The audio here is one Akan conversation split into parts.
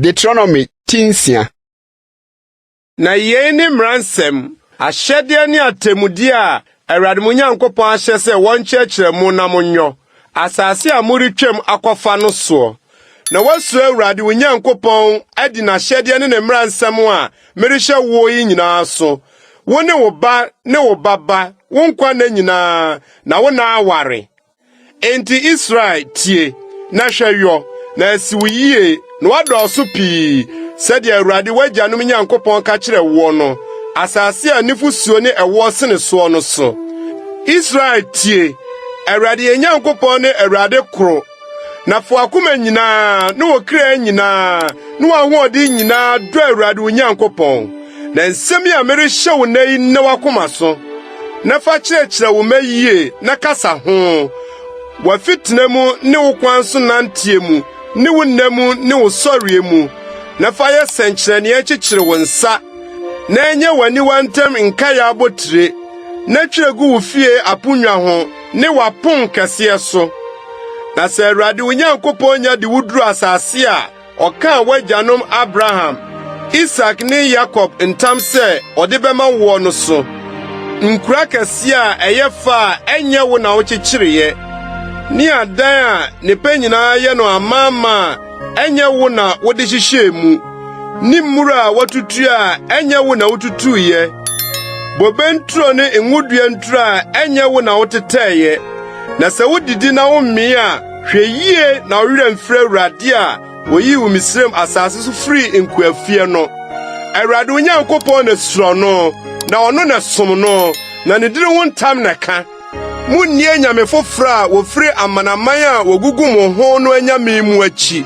Deuteronomy ti 6. Na yei ne mmara nsɛm, ahyɛdeɛ ne atemmudeɛ a Awurade mo Nyankopɔn ahyɛ sɛ wɔnkyerɛkyerɛ mo na monyɔ, asase a moretwam akɔfa no soɔ. Na woasuro Awurade wo Nyankopɔn adi n'ahyɛdeɛ ne ne mmara nsɛm a merehyɛ woɔ yi nyinaa so, wo ne wo ba ne wo ba ba, wo nkwa nna nyinaa, na wo nna aware. Enti Israel, tie, na hwɛ yɔ, na asi wo yie, na woadɔɔso pii, sɛdeɛ Awurade w'agyanom Nyankopɔn ka kyerɛɛ woɔ no, asase a nufosuo ne ɛwoɔ sene soɔ no so. Israel, tie, Awurade yɛn Nyankopɔn ne Awurade koro. Na fa w'akoma nyinaa ne wo kra nyinaa ne w'ahoɔden nyinaa dɔ Awurade wo Nyankopɔn. Na nsɛm yi a merehyɛ wo nnɛ yi nna w'akoma so, na fa kyerɛkyerɛ wo mma yie na kasa ho, w'afitena mu ne wo kwan so nanteɛ mu ne wo nna mu ne wo sɔreɛ mu, na fa yɛ sɛnkyerɛnneɛ kyekyere wo nsa, na ɛnyɛ w'aniwa ntam nkaeɛ abotire, na twerɛ gu wo fie aponnwa ho ne w'aponkɛseɛ so. Na sɛ Awurade wo Nyankopɔn nya de wo duru asase a ɔkaa w'agyanom Abraham, Isak ne Yakob ntam sɛ ɔde bɛma woɔ no so, nkuro akɛseɛ a ɛyɛ fɛ a ɛnyɛ wo na wokyekyereeɛ, ne adan a nnepa nyinaa yɛ no amaama a ɛnyɛ wo na wode hyehyɛɛ mu, ne mmura a wɔatutu a ɛnyɛ wo na wotutuiɛ, bobe nturo ne ngodua nturo a ɛnyɛ wo na wotetɛeɛ. Na sɛ wodidi na womee a, hwɛ yie na wo werɛ amfiri Awurade a oyii wo Misraim asase so firii nkoafie no. Awurade wo Nyankopɔn na suro no, na ɔno na som no, na ne dini ho ntam na ka. Munni anyame foforo a wofiri amanaman a wogugu mo ho no anyame mu akyi.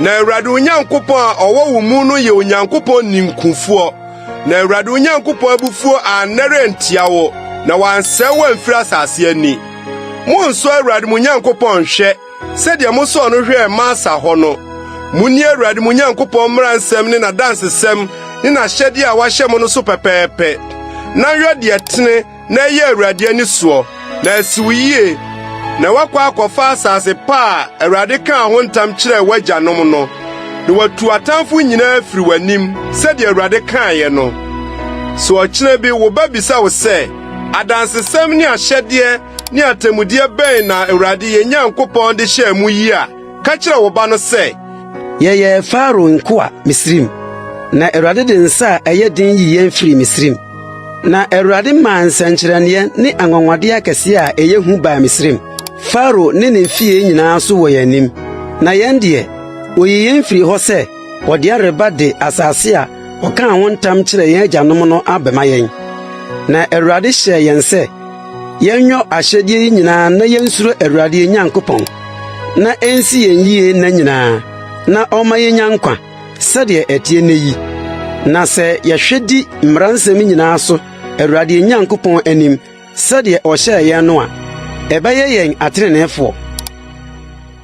Na Awurade wo Nyankopɔn a ɔwɔ wo mu no yɛ Onyankopɔn ninkufoɔ. Na Awurade wo Nyankopɔn abufuo annɛre antia wo, na wansɛe wo amfiri asase ani. Monnsɔ Awurade mo Nyankopɔn nhwɛ sɛdeɛ mosɔɔ no hwɛɛ Masa hɔ no. Munni Awurade mo Nyankopɔn mmara nsɛm ne n'adansesɛm ne n'ahyɛdeɛ a wahyɛ mo no so pɛpɛɛpɛ, na yɔ deɛ ɛtene na ɛyɛ Awurade ani soɔ, na asi wo yie, na woakɔ akɔfa asase pa a Awurade kaa ho ntam kyerɛɛ w'agyanom no, na watu w'atamfo nyinaa afiri w'anim sɛdeɛ Awurade kaeɛ no. Sɛ ɔkyena bi wo ba bisa wo sɛ, Adansesɛm ne ahyɛdeɛ ne atemmudeɛ bɛn na Awurade yɛn Nyankopɔn de hyɛɛ mo yi a, ka kyerɛ wo ba no sɛ, Yɛyɛɛ Farao nkoa Misraim, na Awurade de nsa a ɛyɛ den yii yɛn firii Misraim. Na Awurade maa nsɛnkyerɛnneɛ ne anwanwadeɛ akɛseɛ a ɛyɛ hu baa Misraim, Farao ne ne fie nyinaa so wɔ yɛn anim. Na yɛn deɛ, oyii yɛn firii hɔ sɛ ɔde yɛn reba de asase a ɔkaa ho ntam kyerɛɛ yɛn agyanom no abɛma yɛn. Na Awurade hyɛɛ yɛn sɛ yɛnyɔ ahyɛdeɛ yi nyinaa na yensuro Awurade yɛn Nyankopɔn, na ensi yɛn yiye nna nyinaa, na ɔmma yennya nkwa, sɛdeɛ ɛteɛ nnɛ yi. Na sɛ yɛhwɛ di mmara nsɛm nyinaa so Awurade yɛn Nyankopɔn anim sɛdeɛ ɔhyɛɛ yɛn no a, ɛbɛyɛ yɛn atreneefoɔ.